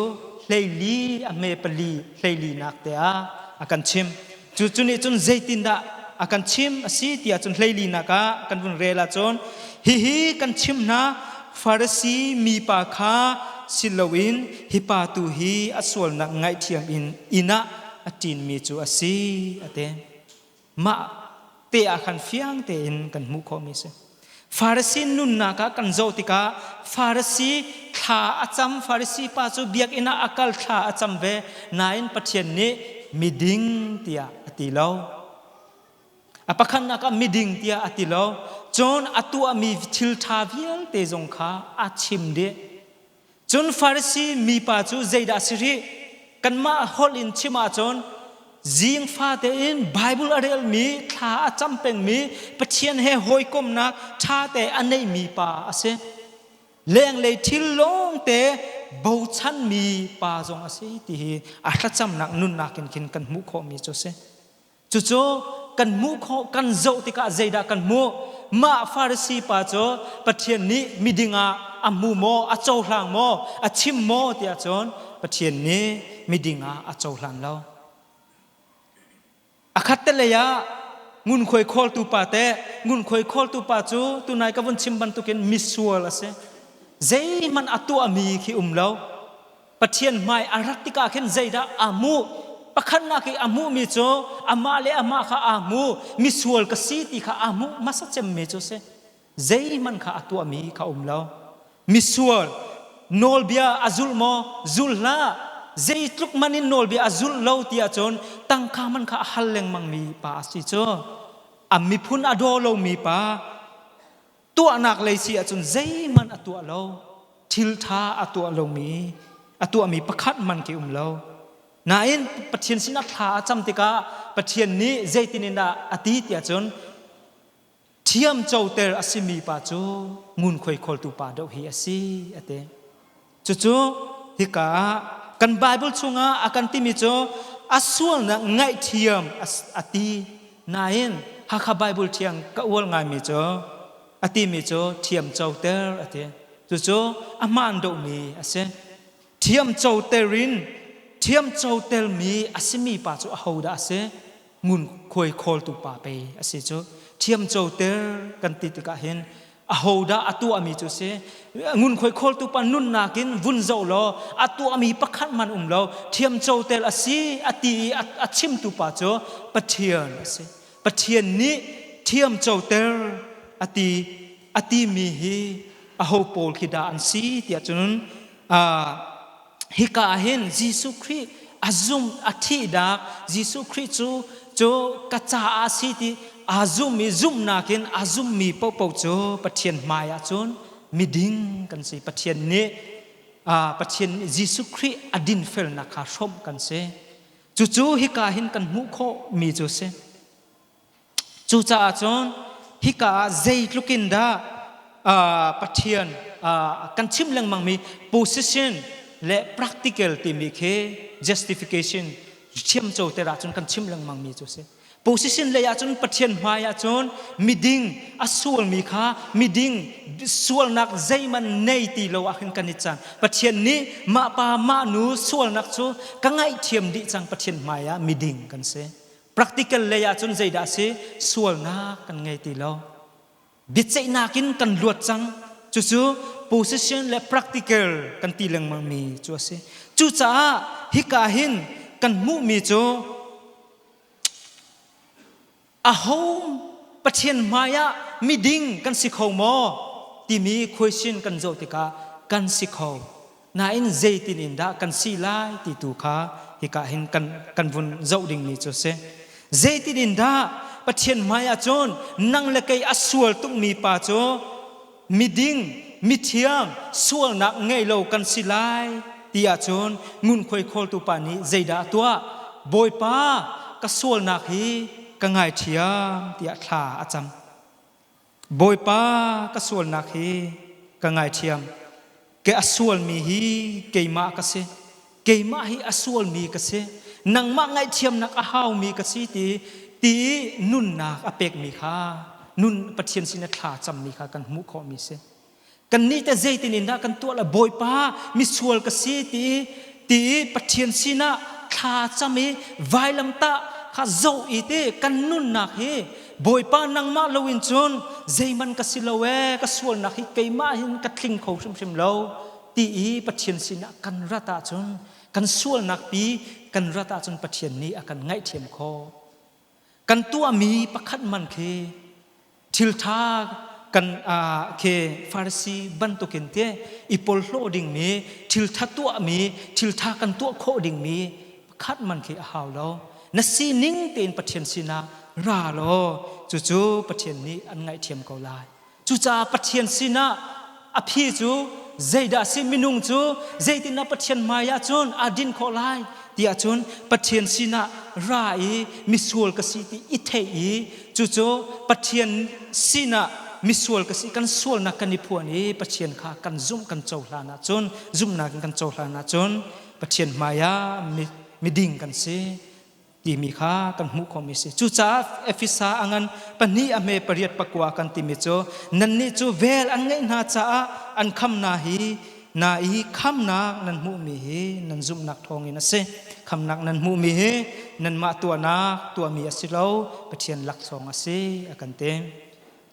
hleili a hme pali hleili nak te ah a kan chim cu cu nih cun zeitindah a kan chim a si tiah cun hleili nak ah kan vun rel ahcun hihi kan chim hna Farasi mipa kha si loin hi pa tu hi a sualnak ngaihthiam in inn ah a ṭinmi cu a si a ti. Mah te ah khan fiang tein kan hmuh khawhmi a si. Farasi nunnak ah kan zoh tikah Farasi thla a cam Farasi pa cu biakinn ah a kal thla a cam ve nain Pathian nih miding tiah a ti lo. A pakhatnak ah miding tiah a ti lo. Cun a tuahmi thil ṭha vialte zong kha a chim dih. Cun Farasi mipa cu zeidah a si rih? Kanmah holh in chim ahcun zing fate in Bible a relmi, thla a cam pengmi, Pathian he hawikomnak ṭhate a neimi pa a si. Lenglei thil lawngte bochanmi pa zong a si ti hi a thlacamnak nunnak in khin kan hmuh khawhmi cu a si. Cucu kan hmuh khawh, kan zoh tikah zeidah kan hmuh? Mah Farasi pa cu Pathian nih miding ah a hmu maw, a cohlang maw, a chim maw tiah cun Pathian nih miding ah a cohlan lo. A khat te lei ah ngunkhuai khawltu pa te ngunkhuai khawltu pa cu tunai ka vun chim bantukin misual a si. Zeihmanh a tuahmi khi um lo. Pathian hmai a rat tikah khin zeidah aa hmuh? Pakhatnak i a hmuhmi cu amah le amah kha aa hmu, misual ka si ti kha aa hmuh hmasa cemmi cu a si. Zeihmanh kha a tuahmi kha um lo. Misual nawlbia a zulh maw? Zul hlah. Zeitluk man in nawlbia a zulh lo ti ahcun tangka man kha a hal lengmangmi pa a si cu. A miphun a daw lomi pa, tuahnak lei si ahcun zeihmanh a tuah lo thil ṭha a tuah lomi a tuahmi pakhat man khi um lo nain Pathian sinah thla a cam tikah Pathian nih zeitin in dah a ti tiah cun thiam coter a simi pa cu ngunkhuai khawltu pa deuh hi a si a ti Cucu hika ah kan Bible chungah a kan timi cu a sualnak ngaihthiam a ti nain Hakha Bible thiang ka ual ngaimi cu a timi cu thiam coter a ti. Cucu a hmaan deuhmi a si. Thiam coter in thiam cotermi a simi pa cu ahodah a si? Ngunkhuai khawltu pa pei a si cu. Thiam coter kan ti tikah hin ahodah a tuahmi cu si ngunkhuai khawltu pa nunnak in vun zoh law a tuahmi pakhat man um lo thiam cotel a si a ti i a chimtu pa cu Pathian a si Pathian nih thiam coter a ti a timi hi aho pawl khi dah an si tiah cun hika ah hin Jesuh Khrih a zum a thihnak Jesuh Khrih cu cu ka caah a si ti aa zum i zumhnak in a zummi paohpaoh cu Pathian hmai ah cun miding kan si Pathian nih. Pathian nih Jesuh Khrih a dinfelnak kha hrawmh kan si. Cucu hika hin kan hmuh khawhmi cu a si. Cucaah cun hika ah zeitluk in dah Pathian kan chim lengmangmi position le practical timi khi justification thiamco ter ahcun kan chim lengmangmi cu a si. Position lei ahcun Pathian hmai ahcun miding a sualmi kha miding sualnak zeihmanh nei ti lo ahkhin kan i cang. Pathian nih mah pa mah nu sualnak cu ka ngaihthiam dih cang Pathian hmai ah miding kan si. Practical lei ahcun zeidah a si? Sualnak kan ngei ti lo. Biaceihnak in kan luat cang. Cucu position le practical kan ti lengmangmi cu a si. Cucaah hika hin kan hmuhmi cu aho Pathian hmai ah miding kan si kho maw timi question kan zoh tikah kan si kho. Nain zeitin in dah kan si lai ti tu kha hika hin kan, kan vun zoh dingmi cu a si. Zeitin in dah Pathian hmai ah cun nang le kei a sual tukmi pa cu miding, mithiang, sualnak ngei lo kan si lai ti ahcun ngunkhuai khawltu pa nih zeidah a tuah? Bawipa, ka sualnak hi ka ngaithiam tiah thla a cam. Bawipa ka sualnak hi ka ngaithiam. Ke a sualmi hi keimah ka si. Keimah hi a sualmi ka si. Nangmah ngaihthiamnak a haumi ka si ti ti nunnak a pekmi kha nun Pathian sin a thla cammi kha kan hmuh khawhmi si. Kannih teh zeitin in dah kan tuah lai? Bawipa misual ka si ti ti Pathian sinah thla cam i vailamtah kha zoh i ti kan nunnak hi Bawipa nangmah loin cun zeihmanh ka si lo ee ka sualnak hi keimah hin ka tling kho hrimhrim lo ti i Pathian sinah kan rat ahcun kan sualnak pi kan rat ahcun Pathian nih a kan ngaihthiam khawh. Kan tuahmi pakhat man khi Thilṭha kan khi Farasi bantukin te i polhlaw dingmi, thilṭha tuahmi, thilṭha kan tuah khawh dingmi pakhat man khi a hau lo. Na sining tein Pathian sinah ra law cucu Pathian nih an ngaihthiam ko lai. Cucaah Pathian sinah a phi cu zeidah si minung cu zeitindah Pathian hmai ah cun aa din khawh lai ti ahcun Pathian sinah ra i misual ka si ti i theih i cucu Pathian sinah misual ka si kan sualnak kan i phuan i Pathian kha kan zumh kan cohlan ahcun zumhnak in kan cohlan ahcun Pathian hmai ah miding kan si timi kha kan hmuh khawhmi a si. Cucaah Efesa a ngan pahnih a hme pariat pakua kan timi cu nannih cu vel an ngeih hna caah an khamna hi na i khamnak nan hmuhmi hi nan zumhnak thawngin a si. Khamnak nan hmuhmi hi nanmah tuahnak tuahmi a si lo, Pathian laksawng a si a kan ti.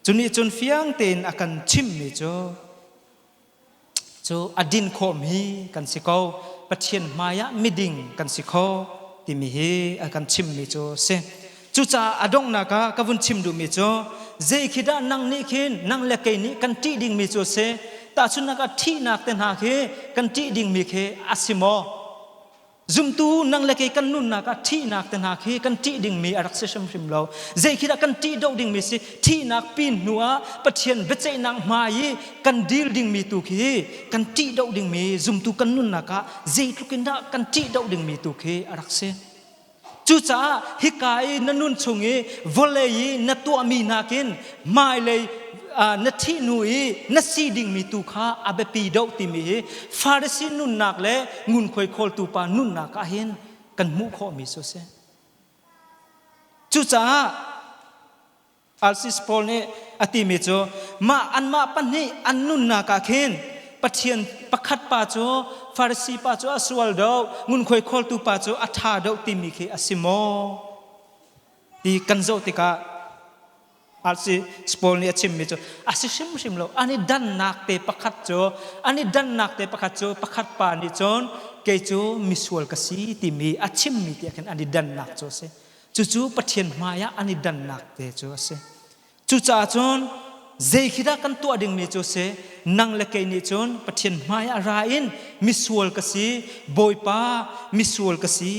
Cu nih cun fiang tein a kan chimhmi cu cu a din khawhmi kan si ko Pathian hmaiah miding kan si kho timi hi a kan chimmi cu a si cucaah a donghnak ah ka vun chim duhmi cu zei khi dah nang nih khin nang le kei nih kan ṭih dingmi cu a si tahchunhnak ah thihnak te hna khi kan ṭih dingmi khi a si maw Zumtu nang le kei kan nunnak ah thihnak te hna khi kan ṭih dingmi a rak si hrimhrim lo. Zei khi dah kan ṭih doh dingmi si? Thihnak pin hnu ah Pathian biaceihnak hmai i kan dil dingmi tu khi kan ṭih doh dingmi zumtu kan nunnak ah zeitluk in dah kan ṭih doh dingmi tu khi a rak si. Cucaah hika i na nun chung i vawlei i na tuahmi nakin hmailei na thih hnu i na si dingmi tu kha a biapi deuh timi hi Farasi nunnak le ngunkhuai khawltu pa nunnak ah hin kan hmuh khawhmi cu a si. Cucaah Alsis Paul nih a timi cu mah anmah pahnih an nunnak ah khin Pathian pakhat pa cu Farasi pa cu a sual deuh ngunkhuai khawltu pa cu a ṭha deuh timi khi a si maw ti kan zoh tikah Alsis Paul nih a chimmi cu a si hrimhrim lo an i dannak te pakhat cu an i dannak te pakhat cu pakhat pa nih cun kei cu misual ka si timi a chimmi ti ah khin an i dannak cu a si Cucu Pathian hmaiah an i dannak te cu a si. Cucaah cun zei khi dah kan tuah dingmi cu a si? Nang le kei nih cun Pathian hmaiah ra in misual ka si, Bawipa misual ka si,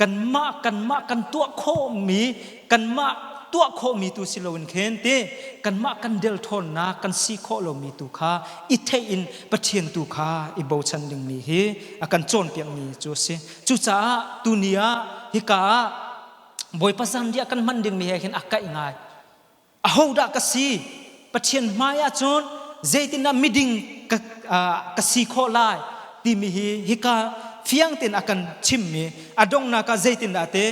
kanmah kanmah kan tuah khawhmi kanmah tuah khawhmi tu si loin khin ti kanmah kan delthawnnak kan si khawh lomi tu kha i theih in Pathian tu kha i bochan dingmi hi a kan cawnpiakmi cu a si. Cucaah tuni ah hika ah Bawipa zanriah kan hman dingmi he hin a kaih ngai. Ahodah ka si? Pathian hmai ah cun zeitindah miding ka, ka si khawh lai timi hi hika fiang tein a kan chimmi a donghnak ah zeitindah te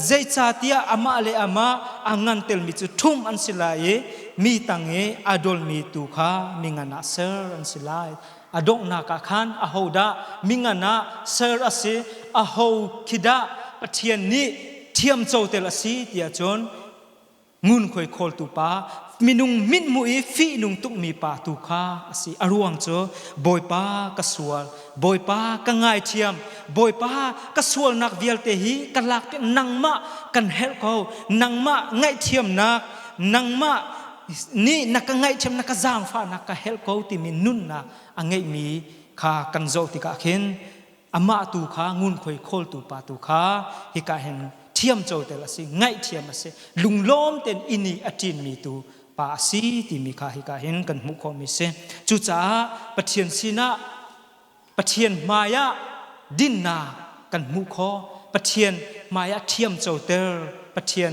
zeicahtiah amah le amah a ngan telmi cu ṭhum an si lai i mi tang i a dolmi tu kha mi ngan ah ser an si lai. A donghnak ah khan ahodah mingan ah ser a si, aho khi dah Pathian nih thiamco tel a si tiah cun ngunkhuai khawltu pa minung mithmuh i fihnung tukmi pa tu kha a si. A ruang cu Bawipa ka sual, Bawipa ka ngaithiam, Bawipa ka sualnak vialte hi ka lakpiak, nangmah kan herh ko, nangmah ngaihthiamnak, nangmah nih na ka ngaihthiam, na ka zaangfahnak ka helh ko timi nunnak a ngeihmi kha kan zoh tikah khin amah tu kha ngunkhuai khawltu pa tu kha hika hin thiam cotel a si, ngaihthiam a si, lunglawm tein inn i a ṭinmi tu pa a si timi kha hika hin kan hmuh khawhmi si. Cucaah Pathian sinah Pathian hmaiah dinnak kan hmuh khawh. Pathian hmaiah thiam coter, Pathian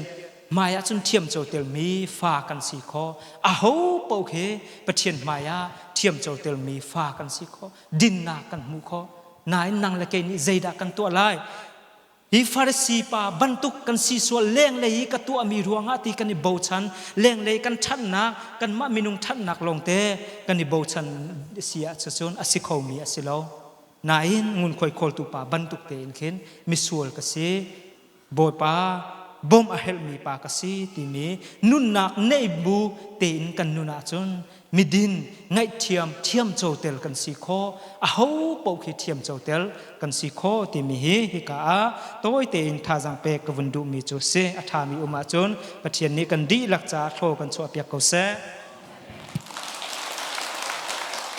hmaiah cun thiam cotelmi fa kan si khawh. Aho paoh khi Pathian hmaiah thiam cotelmi fa kan si khawh. Dinnak kan hmuh khawh. Nain nang le kei nih zeidah kan tuah lai? Hi Farasi pa bantuk kan si sual lenglei i ka tuahmi ruangah ti kan i bochan, lenglei kan ṭhatnak, kanmah minung ṭhatnak lawngte kan i bochan si ahcun a si khomi a si lo. Nain ngunkhuai khawltu pa bantuk tein khin misual ka si, Bawipa bawmh a helhmi pa ka si timi nunnak neih bu tein kan nun ahcun midin ngaihthiam thiamcotel kan si khawh, aho paoh khi thiamcotel kan si khawh timi hi hika ah tawi tein thazaang pek ka vun duhmi cu si. A ṭhami um ahcun Pathian nih kan dihlak caah thlaw kan chuahpiak ko seh.